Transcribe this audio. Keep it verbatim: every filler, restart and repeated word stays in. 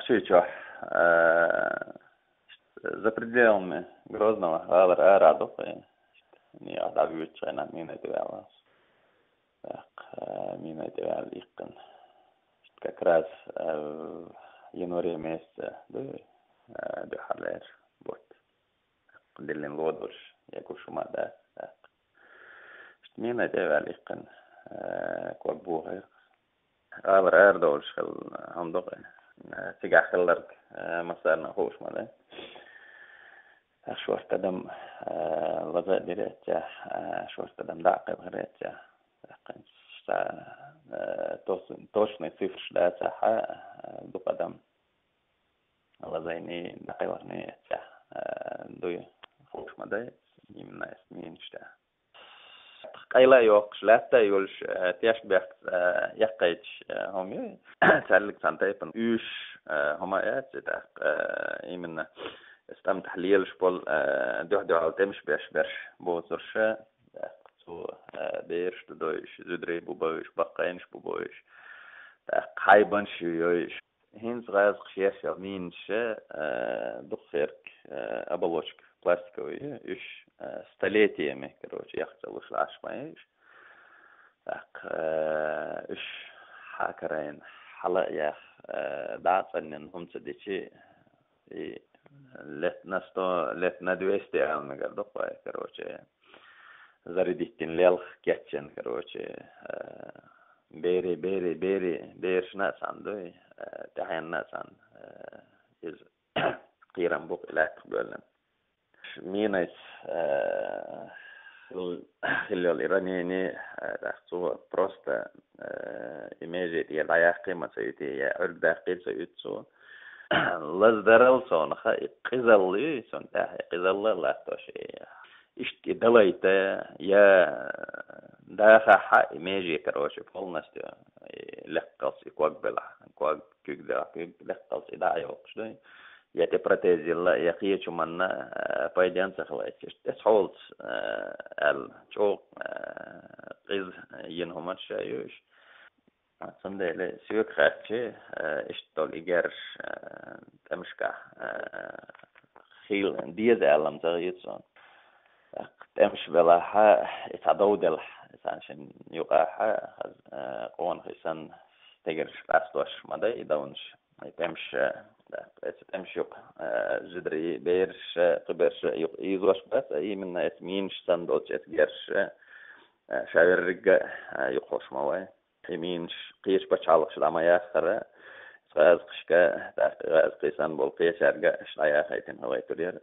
Цу чу, э, за пределами Грозного, гӀалара ара дукха, э, не, а дӀавоьдучу хенахь мина тӀе ваьлла. Так, э, мина тӀе ваьлла иккхина. Как раз, э, в январе месяце, да, э, дуьххьарлера бутт. Диллина ло долуш, я гуш ма дац, так. Мина тӀе ваьлла иккхина, э, ког бохийра. ГӀалара арадолуш хилла хӀума ду-кх, э, цигахь хилларг, э, массарна а хууш ма ду. Ах, шортта адам, э, лаза а дира эццехь, э, шортта адам дӀа а кхелхира эццехь. Ах, ца, э, тос-, точный цифраш дацахь, э, дукха адам лазийний, дӀакхелхиний эццехь, э, дуй, хууш ма ду, именно эс мина тӀе. Къайла а йоккхуш, лаьтта а йолуш, э, тешнабехк, э, яккхийташ, э, хӀума ю. Цаьрга цхьана тайпана уьш, э, хӀума а яц и, тӀаккха, э, именно стамтахь лелаш болу, э, дуьхь-дуьхьал тӀемаш беш берш боцурш, тӀаккха цо, э, бераш ду дойуш, зударий бу бойуш, баккхийнаш бу бойуш, тӀаккха хьайбанаш ю йойуш. ХӀинца гӀазкхаша еш йолу минаш, э, дукха херг, э, оболочка пластиковый ю, уьш, э, столетиями, короче, яхчалуш лаш ма ю уьш. Так, э, уьш хьакарайна, хьала а яьхна, э, дӀа а цӀанйина хӀума ца дичи, и лет на сто, лет на двести ала мегар ду-кх вай, короче, зарядить дина лелха кечйина, короче, э, бери, бери, бери, берашна а цхьаьна дуй, э, тӀаьхьенна а цхьаьна, э, иза кхерам бу-кх и лаьттах боьллина. Минайс, э, хил-, хилла йолу и ранение, э, тӀаккха цо просто, э, и меже тӀера дӀаяккхий ма ца ю те, я Ӏуьрг даккхий ца ю цо. Лаздарал цунах и къизалла ю, цунна тӀехь и къизалла латтош и. Иштта и далайта, я дахахь и меже, короче, полностью, и леккхалц и ког белахь, ког куьг делахь, куьг леккхалц и дӀа а йоккхуш ду. Я те протез йилла, я кхечу манна, э, пайден ца хилайта. Иштта эс хьолаца, э, аьлла, чӀогӀа, э, къиза йина хӀуманаш а ю уьш. Цундела соьга хаьттича, э, иштта долу и герзаш, э, тӀемашкахь, э, хила деза аьлла-м ца хета суна. ТӀаккха тӀемаш белахь, и цхьа дов делахь, и цхьана шина юкъахь, хаза, э, къонахий санна, стегарш къастош ма дай и довнаш. И тӀемаш, э, тӀаккха эца тӀемаш юкъа, э, зударий, бераш, э, кхиберш юкъа ийзош бац, а именно эца минаш санна долчу эца герзаш, э, ша верригга, э, юкъахуш ма вай. И минаш кхечу пачхьалкхаша дӀа ма яххара, гӀазкхашка, тӀаккха гӀазкхий санна болу кхечаьрга аша дӀаяхийтина хилайтур яра.